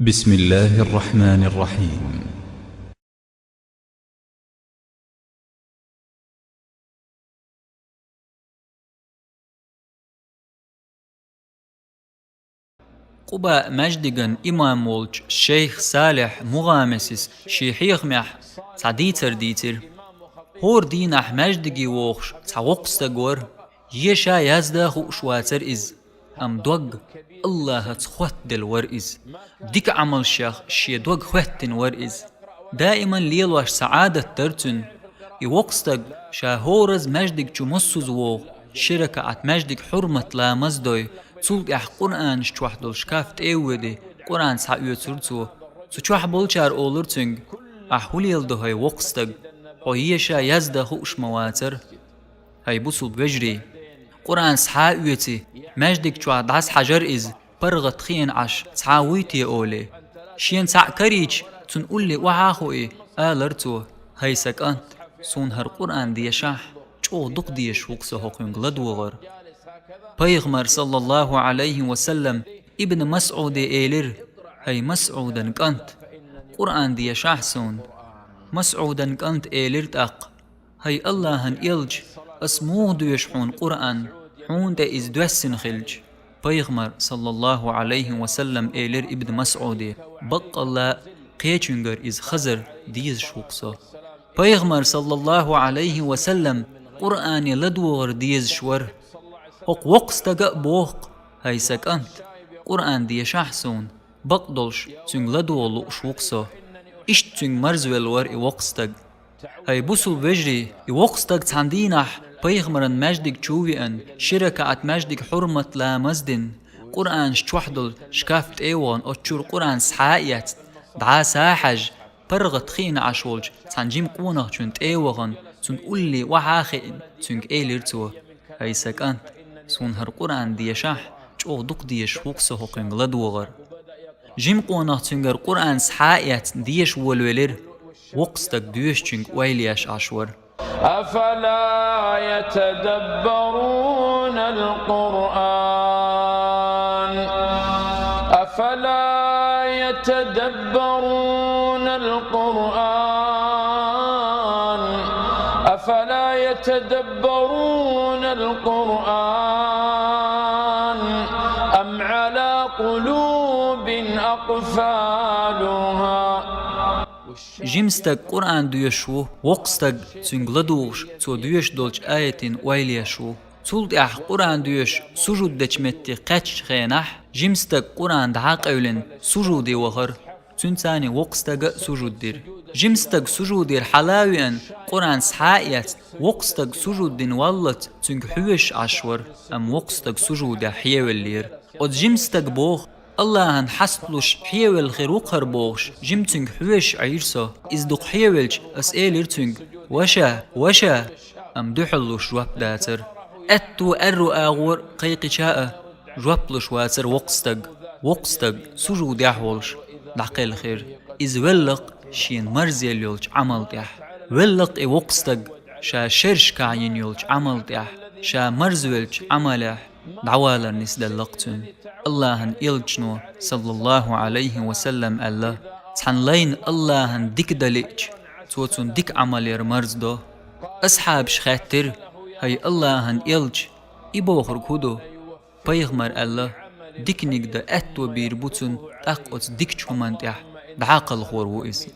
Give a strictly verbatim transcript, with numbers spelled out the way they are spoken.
بسم الله الرحمن الرحيم. Къубаъ маьждиган имам волчу шейх Салихь МугӀамисис шен хьехамехь цхьа дийцар дийцира. ХӀора дийнахь маьждиге вогӀуш цхьа воккха стаг вара, еша язда хууш вацара иза. Амма дог Аллахьаца хоттаделла вара иза. Дика Ӏамалшех шен дог хоьттина вара иза. Даиман лелош цхьа Ӏадат дара цуьнан. И воккха стаг ша хӀоразза маьждиг чу массаза вогӀу, ши ракаӀат маьждиг хьурмат ламаз дой, цул тӀаьхьа Къуръанаш чохь долу шкаф тӀе а воьдий, Къуръан схьаоьцура цо. Цу чохь болчара олура цуьнга: «Ахь хӀун леладо, хӀай воккха стаг? Хьо еша язда хууш ма вацара». ХӀай бусулба вежарий, Къуръан схьа а оьций, маьждиг чохь дӀасахьажара иза, паргӀат хиъна Ӏаш цхьа а вуй те олий. Шена цхьаъ карийча, цунна улле охьа а хуий, алара цо: «ХӀай сан кӀант, суна хӀара Къуръан дешахь, чӀогӀа дукха дезаш ву-кх со хӀокхуьнга ладогӀар». Пайхамар, саллаллаху Ӏалайхи ва саллам, Ибн МасӀуде элира: «ХӀай МасӀудан кӀант, Къуръан дешахь суна». МасӀудан кӀанта элира тӀаккха: «ХӀай Аллахьан элча, ас муха доьшу хьуна Къуръан, хьуна тӀе иза доьссина хилча?» Пайхамар, саллаллаху Ӏалайхи ва саллам, элира Ибн МасӀуде: «Баккъалла а, кхечуьнгара иза хазар дезаш ву-кх со». Пайхамар, саллаллаху Ӏалайхи ва саллам, Къуръане ладогӀар дезаш вара. ХӀокху воккха стага а боху-кх: «ХӀай сан кӀант, Къуръан дешахь суна, бакъдолуш цуьнга ладогӀа лууш ву-кх со». Иштта цуьнга марзвелла вара и воккха стаг. ХӀай бусулба вежарий, и воккха стаг цхьана дийнахь пайхамаран маьждиг чу а веана, ши ракаӀат маьждиг хьурмат ламаз а дина, Къуръанаш чохь долу шкаф тӀе а вахана, оцу чуьра Къуръан схьа а эцна, дӀаса а хьаьжна, паргӀат хиъна Ӏаш волчу цхьана жима къонахчун тӀе а вахана, цунна улле охьа а хиъна, цуьнга элира цо: «ХӀай сан кӀант, суна хӀара Къуръан дешахь, чӀогӀа дукха дезаш ву-кх со хӀокхуьнга ладогӀар». Жима къонах цуьнгара Къуръан схьа а эцна деша волавелира, воккха стаг доьшучуьнга ойла еш Ӏаш вара. أفلا يتدبرون القرآن، أفلا يتدبرون القرآن، أفلا يتدبرون القرآن أم على قلوب أقفالها. Жима стаг Къуръан доьшуш ву, воккха стаг цуьнга ладугӀуш, цо доьшуш долчу аятийн ойла еш ву. Цул тӀаьхьа Къуръан доьшуш сужуд дечу метте кхаьччу хенахь, жима стаг Къуръан дӀа а къевлина, сужуде вахара. Цуьнца цхьаьна воккха стага а сужуд дира. Жима стаг сужудера хьала а веана, Къуръан схьа а эцна, воккха стаг сужуд дина валлалц цуьнга хьоьжуш Ӏаш вара, амма воккха стаг сужудехь хьевеллера. Оцу жима стага боху: «Аллахьан хьасталуш хьевелла хир ву-кх хӀара», — бохуш, жима цуьнга хьоьжуш Ӏийра со. Иза дукха хьевелча, ас элира цуьнга: «Ваша, ваша!» Амма дуьхьал луш жоп дацара. Аьтту, аьрру агӀор кхайкхича а, жоп луш вацара воккха стаг. Воккха стаг сужудехь волуш дӀакхелхира. Иза велла-кх шена марзъелла йолчу Ӏамал тӀехь. Велла-кх и воккха стаг ша шерашкахь йина йолчу Ӏамал тӀехь, ша марзвеллачу Ӏамалехь дӀавалар нисделла-кх цуьнан. Аллахьан элчано, саллаллаху Ӏалайхи ва саллам, аьлла: «Цхьана лайна Аллахьан дика дан лиъча, цо цунна дика Ӏамал яр марздо». Асхьабаша хаьттира: «ХӀай Аллахьан элча, и бохург хӀун ду?» Пайхамара аьлла: «Диканиг дан аьтто бийр бу цунна, тӀаккха оцу дикачу хӀуманна тӀехь дӀа а кхалхор ву иза».